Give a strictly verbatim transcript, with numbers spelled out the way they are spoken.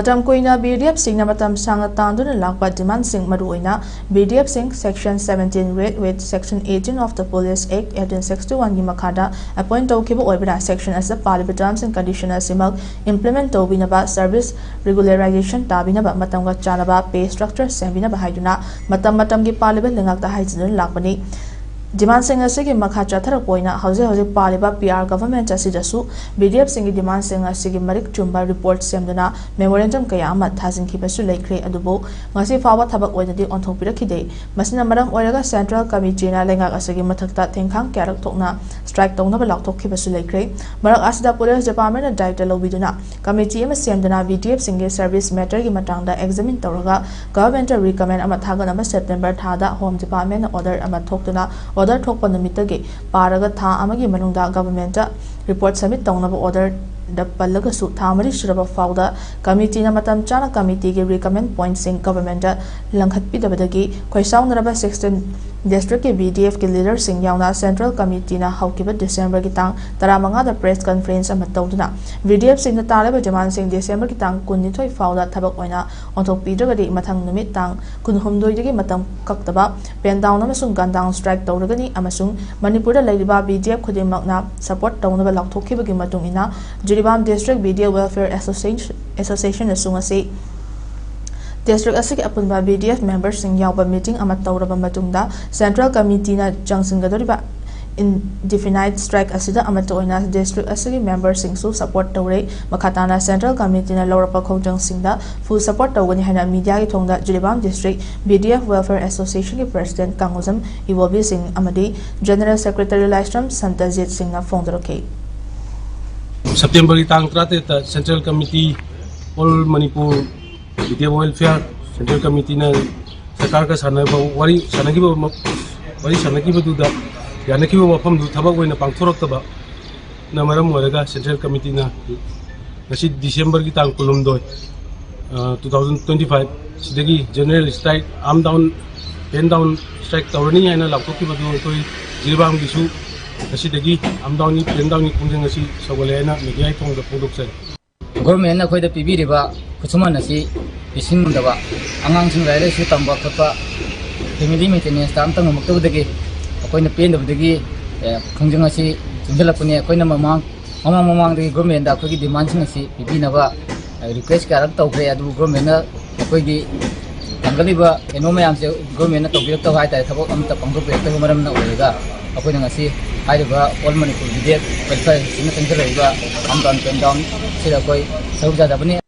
ꯃꯇꯝ ꯀꯨꯏꯅ ꯕꯤ ꯗꯤ ꯑꯦꯐꯁꯤꯡꯅ ꯃꯇꯝ ꯁꯥꯡꯅ ꯇꯥꯟꯗꯨꯅ ꯂꯥꯛꯄ ꯗꯤꯃꯥꯟꯁꯤꯡ, ꯃꯔꯨꯑꯣꯏꯅ ꯕꯤ ꯗꯤ ꯑꯦꯐꯁꯤꯡ Section seventeen with with Section eighteen of the Police Act eighteen sixty-one ꯒꯤ ꯃꯈꯥꯗ ꯑꯦꯄꯣꯏꯟ ꯇꯧꯈꯤꯕ ꯑꯣꯏꯕꯅ, ꯁꯦꯛꯁꯟ ꯑꯁꯤꯗ ꯄꯥꯜꯂꯤꯕ ꯇꯔꯝꯁ ꯑꯦꯟ ꯀꯟꯗꯤꯁꯟ ꯑꯁꯤꯃꯛ ꯏꯝꯄ꯭ꯂꯤꯃꯦꯟ ꯇꯧꯕꯤꯅꯕ, ꯁꯔꯚꯤꯁ ꯔꯤꯒꯨꯂꯔꯥꯏꯖꯦꯁꯟ ꯇꯥꯕꯤꯅꯕ, ꯃꯇꯝꯒ ꯆꯥꯟꯅꯕ ꯄꯦ ꯁ꯭ꯇ꯭ꯔꯛꯆꯔ ꯁꯦꯝꯕꯤꯅꯕ ꯍꯥꯏꯗꯨꯅ ꯃꯇꯝ ꯃꯇꯝꯒꯤ ꯄꯥꯜꯂꯤꯕ ꯂꯩꯉꯥꯛꯇ ꯍꯥꯏꯖꯗꯨꯅ ꯂꯥꯛꯄꯅꯤ꯫ ꯗꯤꯃꯥꯟꯁꯤꯡ ꯑꯁꯤꯒꯤ ꯃꯈꯥ ꯆꯠꯊꯔꯛꯄ ꯑꯣꯏꯅ ꯍꯧꯖꯤꯛ ꯍꯧꯖꯤꯛ ꯄꯥꯜꯂꯤꯕ ꯄꯤ ꯑꯥꯔ ꯒꯚꯔꯟꯃꯦꯟꯠ ꯑꯁꯤꯗꯁꯨ ꯕꯤ ꯗꯤ ꯑꯦꯐꯁꯤꯡꯒꯤ ꯗꯤꯃꯥꯟꯁꯤꯡ ꯑꯁꯤꯒꯤ ꯃꯔꯤꯛ ꯆꯨꯝꯕ ꯔꯤꯄꯣꯔꯠ ꯁꯦꯝꯗꯨꯅ ꯃꯦꯃꯣꯔꯦꯟꯗꯝ ꯀꯌꯥ ꯑꯃ ꯊꯥꯖꯤꯟꯈꯤꯕꯁꯨ ꯂꯩꯈ꯭ꯔꯦ, ꯑꯗꯨꯕꯨ ꯉꯁꯤ ꯐꯥꯎꯕ ꯊꯕꯛ ꯑꯣꯏꯅꯗꯤ ꯑꯣꯟꯊꯣꯛꯄꯤꯔꯛꯈꯤꯗꯦ꯫ ꯃꯁꯤꯅ ꯃꯔꯝ ꯑꯣꯏꯔꯒ ꯁꯦꯟꯇ꯭ꯔꯦꯜ ꯀꯃꯤꯇꯤꯅ ꯂꯩꯉꯥꯛ ꯑꯁꯤꯒꯤ ꯃꯊꯛꯇ ꯊꯦꯡꯈꯥꯡ ꯀꯌꯥꯔꯛ ꯊꯣꯛꯅ ꯁ꯭ꯇ꯭ꯔꯥꯏꯛ ꯇꯧꯅꯕ ꯂꯥꯎꯊꯣꯛꯈꯤꯕꯁꯨ ꯂꯩꯈ꯭ꯔꯦ꯫ ꯃꯔꯛ ꯑꯁꯤꯗ ꯄꯨꯂꯤꯁ ꯗꯤꯄꯥꯔꯠꯃꯦꯟꯠꯅ ꯗꯥꯌꯤꯠꯕ ꯂꯧꯕꯤꯗꯨꯅ ꯀꯃꯤꯇꯤ ꯑꯃ ꯁꯦꯝꯗꯨꯅ ꯕꯤ ꯗꯤ ꯑꯦꯐꯁꯤꯡꯒꯤ ꯁꯔꯚꯤꯁ ꯃꯦꯇꯔꯒꯤ ꯃꯇꯥꯡꯗ ꯑꯦꯛꯖꯥꯃꯤꯟ ꯇꯧꯔꯒ ꯒꯚꯔꯟꯃꯦꯟꯠꯇ ꯔꯤꯀꯃꯦꯟ ꯑꯃ ꯊꯥꯒꯠꯅꯕ ꯁꯦꯞꯇꯦꯝꯕꯔ ꯊꯥꯗ ꯍꯣꯝ ꯗꯤꯄꯥꯔꯠꯃꯦꯟꯠꯅ ꯑꯣꯔꯗꯔ ꯑꯃ ꯊꯣꯛꯇꯨꯅ, ꯑꯣꯔꯗꯔ ꯊꯣꯛꯄ ꯅꯨꯃꯤꯠꯇꯒꯤ ꯄꯥꯔꯒ ꯊꯥ ꯑꯃꯒꯤ ꯃꯅꯨꯡꯗ ꯒꯚꯔꯟꯃꯦꯟꯠꯇ ꯔꯤꯄꯣꯔꯠ ꯁꯕꯃꯤꯠ ꯇꯧꯅꯕ ꯑꯣꯔꯗꯔꯗ ꯄꯜꯂꯒꯁꯨ, ꯊꯥ ꯃꯔꯤ ꯁꯨꯔꯕ ꯐꯥꯎꯗ ꯀꯃꯤꯇꯤꯅ ꯃꯇꯝ ꯆꯥꯅ ꯀꯃꯤꯇꯤꯒꯤ ꯔꯤꯀꯃꯦꯟ ꯄꯣꯏꯟꯠꯁꯤꯡ ꯒꯚꯔꯟꯃꯦꯟꯠꯇ ꯂꯪꯈꯠꯄꯤꯗꯕꯗꯒꯤ ꯈꯣꯏꯁꯥꯎꯅꯔꯕ ꯁꯤꯛꯁꯇꯤꯟ ꯗꯤꯁꯇ꯭ꯔꯤꯛꯀꯤ ꯕꯤ ꯗꯤ ꯑꯦꯐꯀꯤ ꯂꯤꯗꯔꯁꯤꯡ ꯌꯥꯎꯅ ꯁꯦꯟꯇ꯭ꯔꯦꯜ ꯀꯃꯤꯇꯤꯅ ꯍꯧꯈꯤꯕ ꯗꯤꯁꯦꯝꯕꯔꯒꯤ ꯇꯥꯡ ꯇꯔꯥꯃꯉꯥꯗ ꯄ꯭ꯔꯦꯁ ꯀꯟꯐꯔꯦꯟꯁ ꯑꯃ ꯇꯧꯗꯨꯅ ꯕꯤ ꯗꯤ ꯑꯦꯐꯁꯤꯡꯅ ꯇꯥꯜꯂꯤꯕ ꯗꯤꯃꯥꯟꯁꯤꯡ ꯗꯤꯁꯦꯝꯕꯔꯒꯤ ꯇꯥꯡ ꯀꯨꯟꯅꯤꯊꯣꯏ ꯐꯥꯎꯗ ꯊꯕꯛ ꯑꯣꯏꯅ ꯑꯣꯟꯊꯣꯛꯄꯤꯗ꯭ꯔꯒꯗꯤ ꯃꯊꯪ ꯅꯨꯃꯤꯠ ꯇꯥꯡ ꯀꯨꯟꯍꯨꯝꯗꯣꯏꯗꯒꯤ ꯃꯇꯝ ꯀꯛꯇꯕ ꯄꯦꯟ ꯗꯥꯎꯟ ꯑꯃꯁꯨꯡ ꯒꯟ ꯗꯥꯎꯟ ꯁ꯭ꯇ꯭ꯔꯥꯏꯛ ꯇꯧꯔꯒꯅꯤ ꯑꯃꯁꯨꯡ ꯃꯅꯤꯄꯨꯔꯗ ꯂꯩꯔꯤꯕ ꯕꯤ ꯗꯤ ꯑꯦꯐ ꯈꯨꯗꯤꯡꯃꯛꯅ ꯁꯄꯣꯔꯠ ꯇꯧꯅꯕ ꯂꯥꯎꯊꯣꯛꯈꯤꯕꯒꯤ ꯃꯇꯨꯡ ꯏꯟꯅ Jiribam district B D F welfare association, ꯑꯦꯁꯣꯁꯤꯌꯦꯁꯟꯅꯁꯨ ꯉꯁꯤ ꯗꯤꯁꯇ꯭ꯔꯤꯛ ꯑꯁꯤꯒꯤ ꯑꯄꯨꯟꯕ ꯕꯤ ꯗꯤ ꯑꯦꯐ ꯃꯦꯝꯕꯔꯁꯤꯡ ꯌꯥꯎꯕ ꯃꯤꯇꯤꯡ ꯑꯃ ꯇꯧꯔꯕ ꯃꯇꯨꯡꯗ ꯁꯦꯟꯇ꯭ꯔꯦꯜ ꯀꯃꯤꯇꯤꯅ ꯆꯪꯁꯤꯟꯒꯗꯧꯔꯤꯕ ꯏꯟꯗꯤꯐꯤꯅꯥꯏꯠ ꯁ꯭ꯇ꯭ꯔꯥꯏꯛ ꯑꯁꯤꯗ ꯑꯃꯠꯇ ꯑꯣꯏꯅ ꯗꯤꯁꯇ꯭ꯔꯤꯛ ꯑꯁꯤꯒꯤ ꯃꯦꯝꯕꯔꯁꯤꯡꯁꯨ ꯁꯄꯣꯔꯠ ꯇꯧꯔꯦ꯫ ꯃꯈꯥ ꯇꯥꯅ ꯁꯦꯟꯇ꯭ꯔꯦꯜ ꯀꯃꯤꯇꯤꯅ ꯂꯧꯔꯛꯄ ꯈꯣꯡꯖꯪꯁꯤꯡꯗ ꯐꯨꯜ ꯁꯄꯣꯔꯠ ꯇꯧꯒꯅꯤ ꯍꯥꯏꯅ ꯃꯤꯗꯤꯌꯥꯒꯤ ꯊꯣꯡꯗ Jiribam district B D F welfare ꯑꯦꯁꯣꯁꯤꯌꯦꯁꯟꯒꯤ ꯄ꯭ꯔꯁꯤꯗꯦꯟꯠ ꯀꯥꯡꯉꯨꯖꯝ ꯏꯕꯣꯕꯤ ꯁꯤꯡ ꯑꯃꯗꯤ ꯖꯦꯅꯔꯦꯜ ꯁꯦꯀ꯭ꯔꯦꯇꯔꯤ ꯂꯥꯏꯁ꯭ꯔꯝ ꯁꯟꯇꯖꯤꯠ ꯁꯤꯡꯅ ꯐꯣꯡꯗꯣꯔꯛꯈꯤ꯫ ꯁꯦꯞꯇꯦꯝꯕꯔꯒꯤ ꯇꯥꯡ ꯇꯔꯥꯇꯔꯦꯠꯇ central committee, all Manipur B D F welfare central ꯀꯃꯤꯇꯤꯅ ꯁꯔꯀꯥꯔꯒ ꯁꯥꯟꯅꯕ ꯋꯥꯔꯤ ꯁꯥꯟꯅꯈꯤꯕ ꯃ-, ꯋꯥꯔꯤ ꯁꯥꯟꯅꯈꯤꯕꯗꯨꯗ ꯌꯥꯅꯈꯤꯕ ꯋꯥꯐꯝꯗꯨ ꯊꯕꯛ ꯑꯣꯏꯅ ꯄꯥꯡꯊꯣꯔꯛꯇꯕꯅ ꯃꯔꯝ ꯑꯣꯏꯔꯒ ꯁꯦꯟꯇ꯭ꯔꯦꯜ ꯀꯃꯤꯇꯤꯅ ꯉꯁꯤ ꯗꯤꯁꯦꯝꯕꯔꯒꯤ ꯇꯥꯡ ꯀꯨꯟꯍꯨꯝꯗꯣꯏ, ꯑ, two thousand twenty five ꯁꯤꯗꯒꯤ general strike, arm down, pen down strike ꯇꯧꯔꯅꯤ ꯍꯥꯏꯅ ꯂꯥꯎꯊꯣꯛꯈꯤꯕꯗꯨ ꯑꯩꯈꯣꯏ ꯖꯤꯔꯤꯕꯥꯝꯒꯤꯁꯨ ꯉꯁꯤꯗꯒꯤ ꯑꯥꯔꯝ ꯗꯥꯎꯟꯒꯤ, ꯄꯦꯟ ꯗꯥꯎꯟꯒꯤ ꯈꯣꯡꯖꯪ ꯑꯁꯤ ꯁꯧꯒꯠꯂꯦ ꯍꯥꯏꯅ ꯃꯤꯗꯤꯌꯥꯒꯤ ꯊꯣꯡꯗ ꯐꯣꯡꯗꯣꯛꯆꯔꯤ꯫ ꯒꯣꯔꯃꯦꯟꯅ ꯑꯩꯈꯣꯏꯗ ꯄꯤꯕꯤꯔꯤꯕ ꯈꯨꯠꯁꯨꯃꯟ ꯑꯁꯤ ꯄꯤꯁꯤꯟ ꯉꯝꯗꯕ, ꯑꯉꯥꯡꯁꯤꯡ ꯂꯥꯏꯔꯤꯛ ꯂꯥꯏꯁꯨ ꯇꯝꯕ ꯈꯣꯠꯄ, ꯐꯦꯃꯤꯂꯤ ꯃꯦꯟꯇꯦꯅꯦꯟꯁꯇ ꯑꯝꯇ ꯉꯝꯃꯛꯇꯕꯗꯒꯤ ꯑꯩꯈꯣꯏꯅ ꯄꯦꯟꯗꯕꯗꯒꯤ, ꯑꯦ, ꯈꯣꯡꯖꯪ ꯑꯁꯤ ꯆꯪꯁꯤꯜꯂꯛꯄꯅꯤ꯫ ꯑꯩꯈꯣꯏꯅ ꯃꯃꯥꯡ, ꯃꯃꯥꯡ ꯃꯃꯥꯡꯗꯒꯤ ꯒꯣꯔꯃꯦꯟꯗ ꯑꯩꯈꯣꯏꯒꯤ ꯗꯤꯃꯥꯟꯁꯤꯡ ꯑꯁꯤ ꯄꯤꯕꯤꯅꯕ, ꯑꯦ, ꯔꯤꯀ꯭ꯋꯦꯁ ꯀꯌꯥꯔꯛ ꯇꯧꯈ꯭ꯔꯦ꯫ ꯑꯗꯨꯕꯨ ꯒꯣꯔꯃꯦꯟꯅ ꯑꯩꯈꯣꯏꯒꯤ ꯊꯥꯡꯒꯠꯂꯤꯕ ꯀꯩꯅꯣ ꯃꯌꯥꯝꯁꯦ ꯒꯣꯔꯃꯦꯟꯅ ꯇꯧꯕꯤꯔꯛꯇꯕ ꯍꯥꯏꯇꯥꯔꯦ, ꯊꯕꯛ ꯑꯝꯇ ꯄꯥꯡꯊꯣꯛꯄꯤꯔꯛꯇꯕ ꯃꯔꯝꯅ ꯑꯣꯏꯔꯒ ꯑꯩꯈꯣꯏꯅ ꯉꯁꯤ ꯍꯥꯏꯔꯤꯕ ꯑꯣꯜ ꯃꯅꯤꯄꯨꯔ ꯕꯤꯗꯦꯠ ꯋꯦꯜꯐꯤꯌꯔ ꯑꯁꯤꯅ ꯆꯪꯁꯤꯜꯂꯛꯏꯕ ꯑꯞ ꯗꯥꯎꯟ ꯄꯦꯟ ꯗꯥꯎꯟ ꯁꯤꯗ ꯑꯩꯈꯣꯏ ꯁꯔꯨꯛ ꯌꯥꯖꯕꯅꯤ꯫